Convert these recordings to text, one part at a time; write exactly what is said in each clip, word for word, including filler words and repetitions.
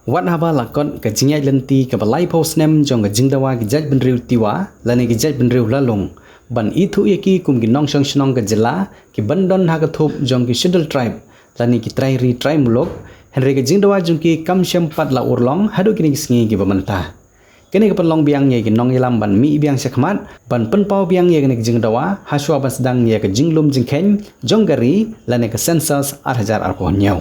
Wat haba la kot ka jingïaid lynti kaba laiphew snem jong ka jingdawa ki jaitbynriew Tiwa lane ki jaitbynriew Lalung ban ithuh ïa ki kum ki nongshong shnong ka jylla, ki ban don ha ka thup jong ki Scheduled Tribe lane ki trai ri trai muluk, hynrei ka jingdawa jong ki kam shym pat la urlong haduh kine ki sngi kiba mynta. Kane ka pynlong biang ïa ki nongïalam ban mih biang shakhmat ban pynpaw biang ïa kane ka jingdawa hashwa ban sdang ïa ka jinglum jingkheiñ jong ka ri lane ka census ar hajar arphew hynñiew.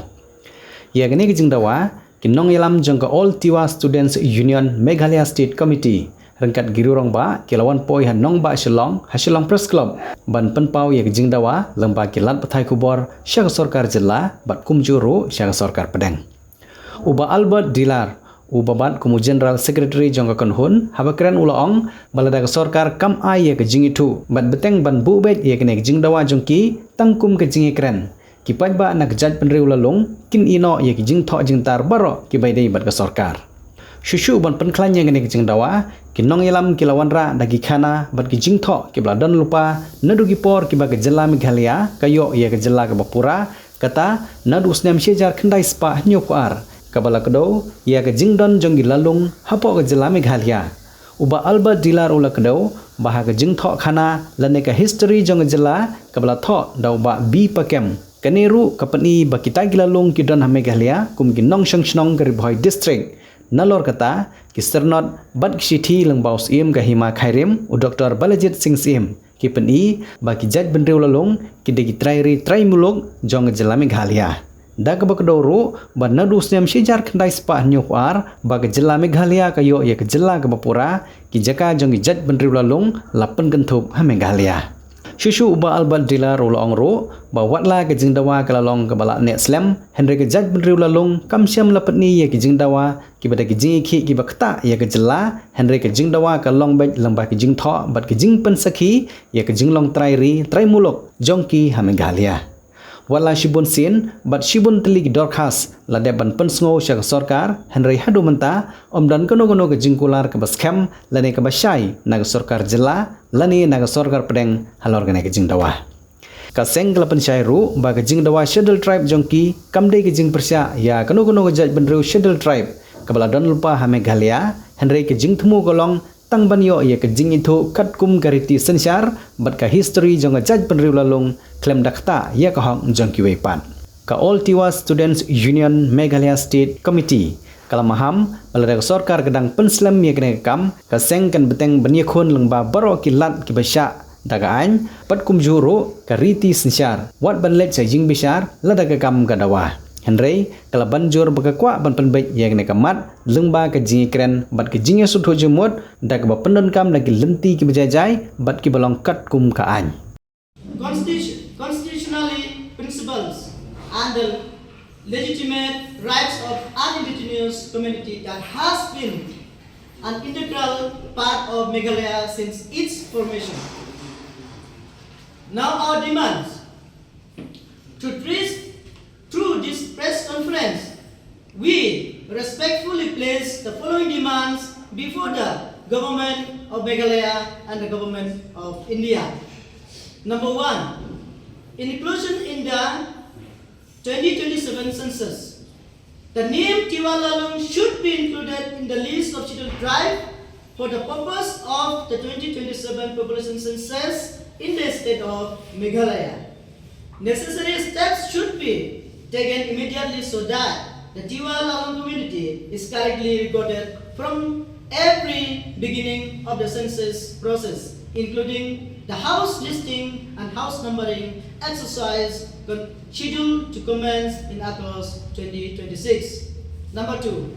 Ïa kane ka jingdawa, ki nongïalam jong ka All Tiwa Students Union Meghalaya State Committee ryngkat ki rangbah ki la wan poi ha nongbah Shillong, ha Shillong Press Club, ban pynpaw ïa ka jingdawa lyngba ki lad pathai khubor sha ka sorkar jylla bad kumjuh ruh sha ka sorkar pdeng. U Bah Albert Dilar, uba bat kum u General Secretary jong ka kynhun, haba kren u la ong ba lada ka sorkar kam ai ïa ka jingithuh bad bteng ban buh beit ïa kane ka jingdawa jong ki tang kum ka jingïakren, ki paidbah na ka jaitbynriew Lalung kin ïeh noh ïa ki jingthoh jingtar baroh kiba ïadei bad ka sorkar. Shuh shuh ban pynkhlaiñ ïa kane ka jingdawa, ki nongïalam ki la wanrah da ki khana bad ki jingthoh kiba la don lypa naduh ki por kiba ka jylla Meghalaya ka ïoh ïa ka jylla kaba pura, kata naduh u snem shi hajar khyndai spah hynñiewphew ar, kaba la kdew ïa ka jingdon jong ki Lalung hapoh ka jylla Meghalaya. U Bah Albert Dilar u la kdew ba ha ka jingthoh khana lane ka history jong ka jylla kaba la thoh da u Bah B Pakem, kane ruh ka pyni ba kita ki Lalung ki don ha Meghalaya kum ki nongshong shnong ka Ri Bhoi District. Nalor kata, ki syrnod bad ki shithi lyngba u Syiem ka Hima Khyrim, u Doktor Balajied Singh Syiem, ki pyni ba ki jaitbynriew Lalung ki dei ki trai ri trai muluk jong ka jylla Meghalaya. Da kaba kdew ruh ba naduh u snem shi hajar khyndai spah hynñiewphew ar ba ka jylla Meghalaya ka ïoh ïa ka jylla kaba pura, ki jaka jong ki jaitbynriew Lalung la pynkynthup ha Meghalaya. Shuh shuh u Bah Albert Dilar u la ong ruh ba wat la ka jingdawa ka la long kaba la neh slem, hynrei ka jaitbynriew Lalung kam shym la pyni ïa ki jingdawa kiba da ki jingïakhih kiba ktah ïa ka jylla, hynrei ka jingdawa ka long beit lyngba ki jingthoh bad ki jingpynsakhi ïa ka jinglong trai ri trai muluk jong ki ha Meghalaya. Wat la shibun sien bad shibun tylli ki dorkhas la dep ban pynsngew sha ka sorkar, hynrei haduh mynta ym don kano kano ka jingkular kaba skhem lane kaba shai na ka sorkar jylla lane na ka sorkar pdeng halor kane ka jingdawa. Ka seng ka la pynshai ruh ba ka jingdawa Scheduled Tribe jong ki kam dei ka jingpyrshah ïa kano kano ka jaitbynriew Scheduled Tribe kaba la don lypa ha Meghalaya, hynrei ka jingthmu ka long tang ban ïoh ïa ka jingithuh katkum ka riti synshar bad ka history jong ka jaitbynriew Lalung khlem da ktah ïa ka hok jong kiwei pat. Ka All Tiwa Students Union Meghalaya State Committee ka la maham ba lada ka sorkar ka dang pynslem ïa kane ka kam, ka seng kan bteng ban ïakhun lyngba baroh ki lad kiba shah da ka aiñ bad kumjuh ruh ka riti synshar, wat ban leit sha ïingbishar lada ka kam ka dawa. Hynrei ka la ban jur ba ka kwah ban pynbeit ïa kane ka mat lyngba ka jingïakren bad ka jingïasngewthuh jingmut da kaba pyndonkam da ki lynti kiba jai jai bad kiba long katkum ka aiñ. Constitu- constitutionally principles and the legitimate rights of an indigenous community that has been an integral part of Meghalaya since its formation. Now our demands to treat through this press conference, we respectfully place the following demands before the Government of Meghalaya and the Government of India. Number one, inclusion in the twenty twenty-seven census. The name Tiwa Lalung should be included in the list of scheduled tribe for the purpose of the twenty twenty-seven population census in the state of Meghalaya. Necessary steps should be taken immediately so that the Tiwa Lalung community is correctly recorded from every beginning of the census process, including the house listing and house numbering exercise scheduled to commence in August twenty twenty-six. Number two,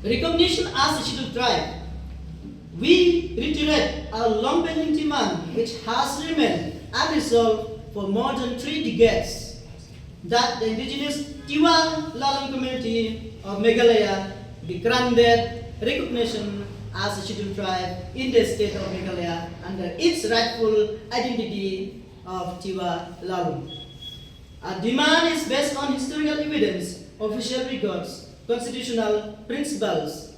recognition as a scheduled tribe. We reiterate our long-pending demand, which has remained unresolved for more than three decades, that the indigenous Tiwa Lalung community of Meghalaya be granted recognition as a scheduled tribe in the state of Meghalaya under its rightful identity of Tiwa Lalung. Our demand is based on historical evidence, official records, constitutional principles,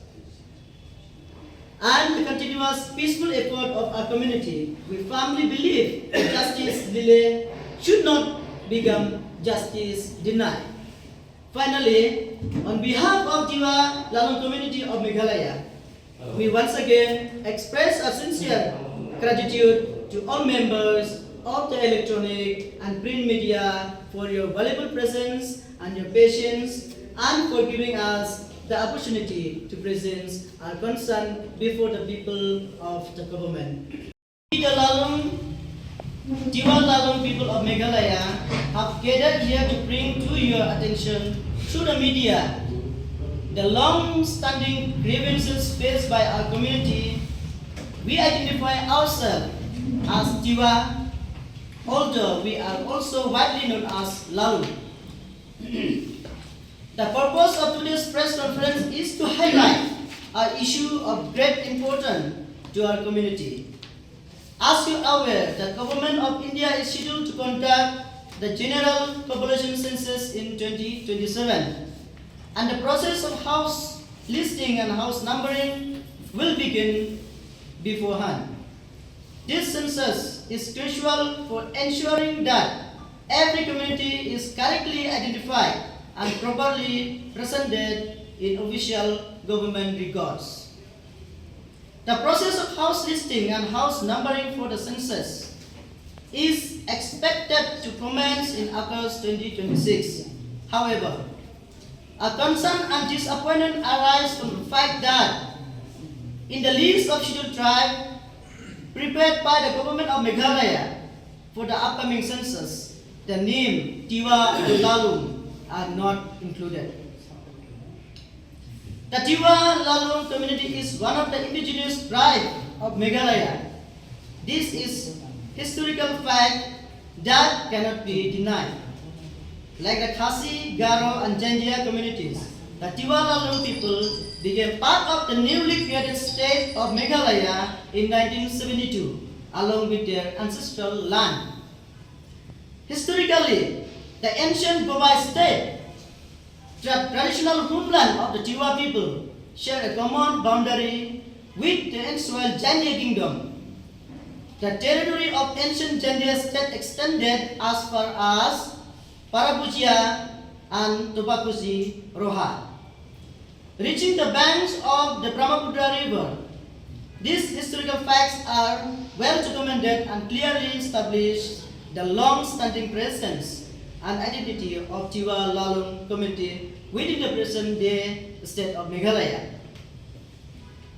and the continuous peaceful effort of our community. We firmly believe that justice delay should not become justice denied. Finally, on behalf of Tiwa Lalung community of Meghalaya, we once again express our sincere gratitude to all members of the electronic and print media for your valuable presence and your patience, and for giving us the opportunity to present our concern before the people of the government. The Lalung, Tiwa Lalung people of Meghalaya have gathered here to bring to your attention through the media the long-standing grievances faced by our community. We identify ourselves as Tiwa, although we are also widely known as Lalung. The purpose of today's press conference is to highlight an issue of great importance to our community. As you are aware, the Government of India is scheduled to conduct the general population census in twenty twenty-seven, and the process of house listing and house numbering will begin beforehand. This census is crucial for ensuring that every community is correctly identified and properly presented in official government records. The process of house listing and house numbering for the census is expected to commence in August twenty twenty-six. However, a concern and disappointment arise from the fact that in the list of scheduled tribe prepared by the government of Meghalaya for the upcoming census, the name Tiwa and Lalung are not included. The Tiwa Lalung community is one of the indigenous tribe of Meghalaya. This is historical fact that cannot be denied. Like the Khasi, Garo and Jaintia communities, the Tiwa Lalung people became part of the newly created state of Meghalaya in nineteen seventy-two, along with their ancestral land. Historically, the ancient Gobai state, the traditional homeland of the Tiwa people, share a common boundary with the erstwhile Jaintia kingdom. The territory of ancient Jaintia state extended as far as Parapujia and Tobakusi Roha, reaching the banks of the Brahmaputra River. These historical facts are well documented and clearly establish the long-standing presence and identity of Tiwa Lalung community within the present-day state of Meghalaya.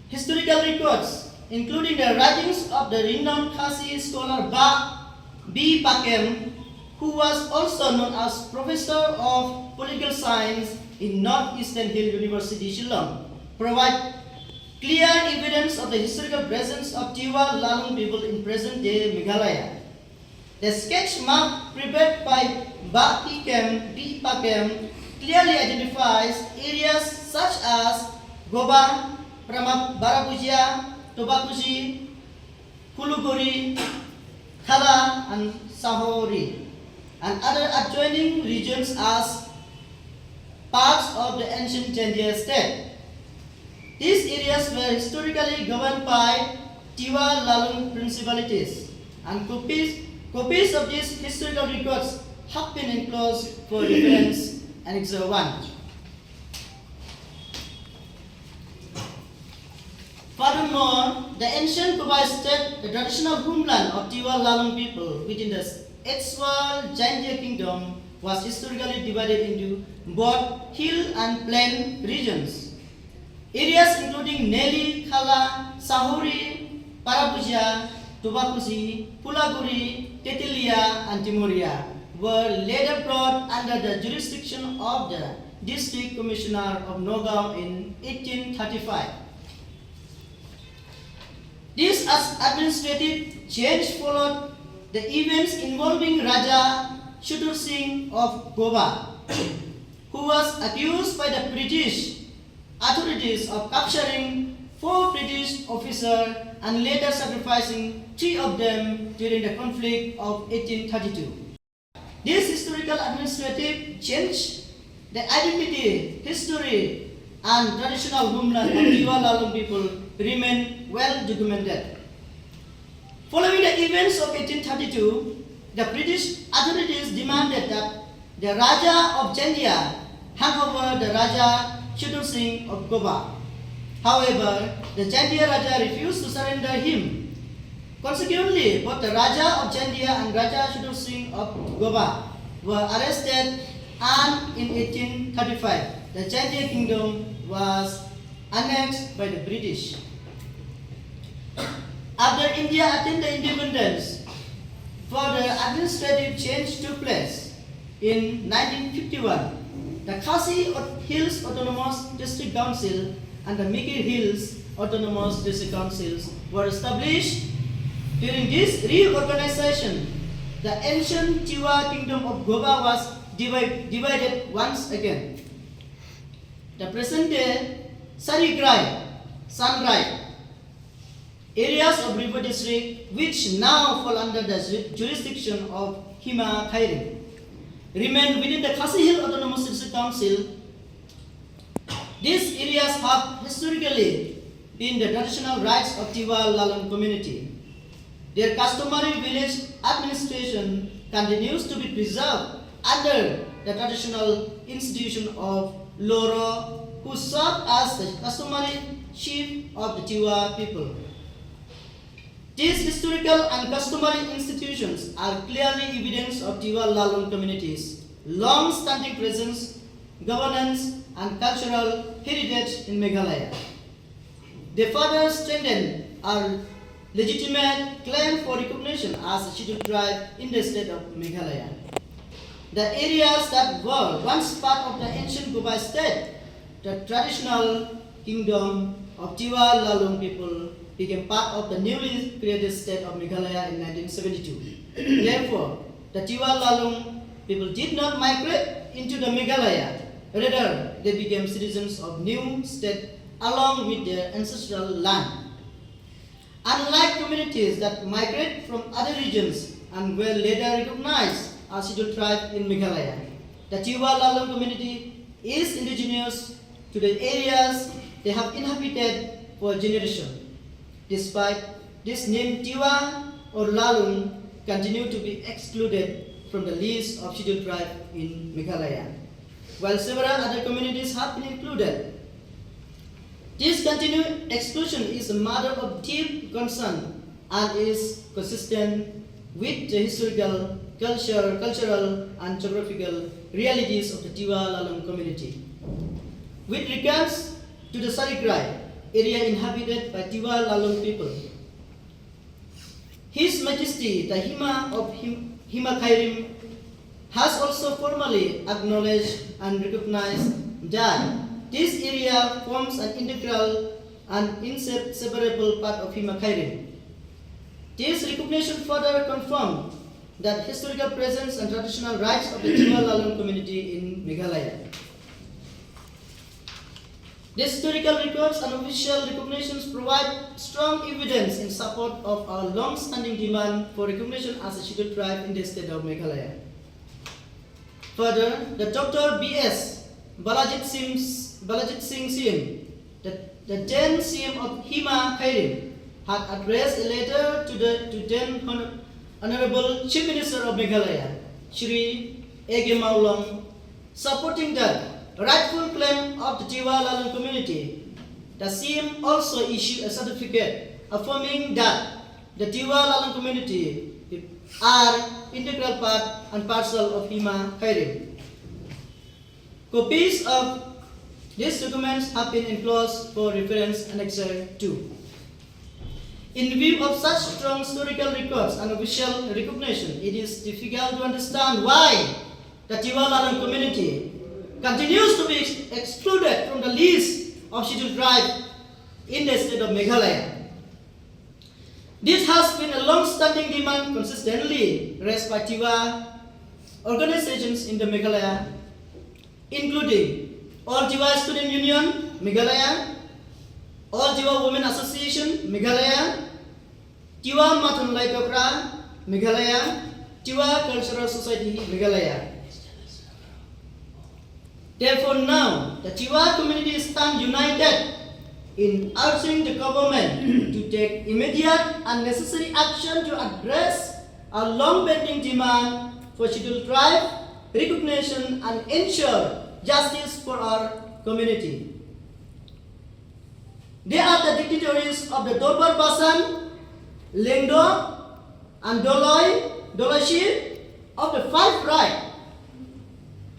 Historical records, including the writings of the renowned Khasi scholar Bah B Pakem, who was also known as Professor of Political Science in North Eastern Hill University, Shillong, provide clear evidence of the historical presence of Tiwa Lalung people in present-day Meghalaya. The sketch map prepared by Bah P Kem, B Pakem, clearly identifies areas such as Goba, Prama-, Barapujia, Tobakusi, Kuluguri, Khala, and Sahori, and other adjoining regions as parts of the ancient Jaintia state. These areas were historically governed by Tiwa Lalung principalities, and copies, copies of these historical records have been enclosed for reference, Annexure one. Furthermore, the ancient Gobai state, the traditional homeland of Tiwa Lalung people within the erstwhile Jaintia kingdom, was historically divided into both hill and plain regions. Areas including Neli, Khala, Sahori, Parapujia, Tobakusi, Pulaguri, Tetilia, and Timoria were later brought under the jurisdiction of the District Commissioner of Nagaon in eighteen thirty-five. This as-, administrative change followed the events involving Raja Shudur Singh of Goba, who was accused by the British authorities of capturing four British officers and later sacrificing three of them during the conflict of eighteen thirty-two. This historical administrative change, the identity, history, and traditional homeland of Tiwa Lalung people remain well documented. Following the events of eighteen thirty-two, the British authorities demanded that the Raja of Jaintia hand over the Raja Sudar Singh of Goba. However, the Jaintia Raja refused to surrender him. Consequently, both the Raja of Jaintia and Raja Sudar Singh of Goba were arrested, and in eighteen thirty-five, the Jaintia kingdom was annexed by the British. After India attained the independence, further administrative change took place. In nineteen fifty-one, the Khasi Aut- Hills Autonomous District Council and the Mikir Hills Autonomous District Councils were established. During this reorganization, the ancient Tiwa kingdom of Goba was divi- divided once again. The present-day Sarigrai, Sanrai, areas of Ri Bhoi District, which now fall under the ju- jurisdiction of Hima Khyrim, remain within the Khasi Hills Autonomous District Council. These areas have historically been the traditional rights of Tiwa Lalung community. Their customary village administration continues to be preserved under the traditional institution of Loro, who served as the customary chief of the Tiwa people. These historical and customary institutions are clearly evidence of Tiwa Lalung community's long-standing presence, governance, and cultural heritage in Meghalaya. They further strengthen our legitimate claim for recognition as a scheduled tribe in the state of Meghalaya. The areas that were once part of the ancient Gobai state, the traditional kingdom of Tiwa Lalung people, became part of the newly created state of Meghalaya in nineteen seventy-two. Therefore, the Tiwa Lalung people did not migrate into the Meghalaya. Rather, they became citizens of new state along with their ancestral land. Unlike communities that migrate from other regions and were later recognized as scheduled tribe in Meghalaya, the Tiwa Lalung community is indigenous to the areas they have inhabited for generations. Despite this name, Tiwa or Lalung continue to be excluded from the list of scheduled tribe in Meghalaya, while several other communities have been included. This continued exclusion is a matter of deep concern and is consistent with the historical, culture, cultural, and geographical realities of the Tiwa Lalung community. With regards to the Sarigrai area inhabited by Tiwa Lalung people, His Majesty the Hima of Him- Himakairim has also formally acknowledged and recognized that this area forms an integral and inseparable part of Himakairim. This recognition further confirmed that historical presence and traditional rights of the Tiwa Lalung community in Meghalaya. These historical records and official recognitions provide strong evidence in support of our long-standing demand for recognition as a scheduled tribe in the state of Meghalaya. Further, the Doctor B S Balaji Singh, Balaji Singh C M, the, the then C M of Hima Kairim, had addressed a letter to the to then Hon- Honorable Chief Minister of Meghalaya, Shri A K Mawlong, supporting the rightful claim of the Tiwa Lalung community. The C M also issued a certificate affirming that the Tiwa Lalung community are integral part and parcel of Hima Kairim. Copies of these documents have been enclosed for reference annexure two. In view of such strong historical records and official recognition, it is difficult to understand why the Tiwa Lalung community continues to be ex- excluded from the list of scheduled tribe in the state of Meghalaya. This has been a long-standing demand consistently raised by Tiwa organizations in the Meghalaya, including All Tiwa Student Union Meghalaya, All Tiwa Women Association Meghalaya, Tiwa Mathun Laitokra Meghalaya, Tiwa Cultural Society Meghalaya. Therefore, now the Tiwa community stand united in urging the government to take immediate and necessary action to address our long-pending demand for scheduled tribe recognition and ensure justice for our community. They are the dignitaries of the Dorbar Basan, Lyngdoh, and Doloi, Doloishi of the Five Tribe,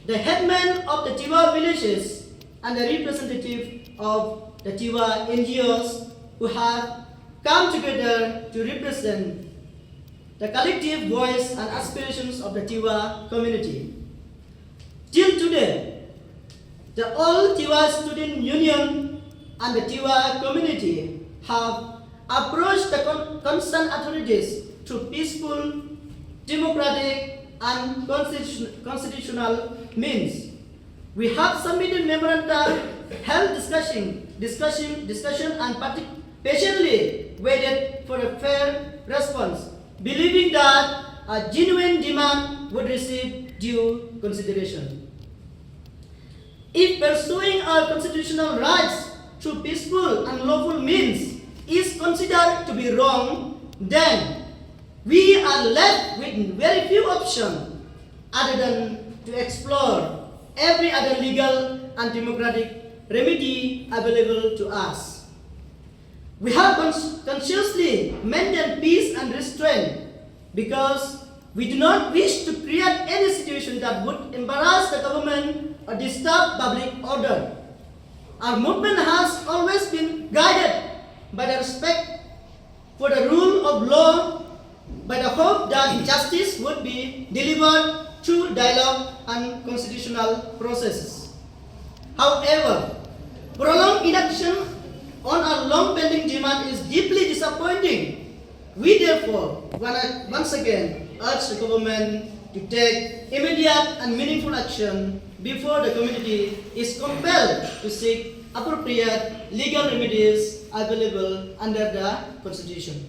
the headman of the Tiwa villages, and the representative of the Tiwa N G Os who have come together to represent the collective voice and aspirations of the Tiwa community. Till today, the All Tiwa Student Union and the Tiwa community have approached the con- concerned authorities through peaceful, democratic, and constitution- constitutional means. We have submitted memoranda, held discussion, discussion, discussion, and partic- patiently waited for a fair response, believing that a genuine demand would receive due consideration. If pursuing our constitutional rights through peaceful and lawful means is considered to be wrong, then we are left with very few options other than to explore every other legal and democratic remedy available to us. We have cons- consciously maintained peace and restraint because we do not wish to create any situation that would embarrass the government or disturb public order. Our movement has always been guided by the respect for the rule of law, by the hope that justice would be delivered through dialogue and constitutional processes. However, prolonged inaction on our long pending demand is deeply disappointing. We therefore wanna once again urge the government to take immediate and meaningful action before the community is compelled to seek appropriate legal remedies available under the Constitution.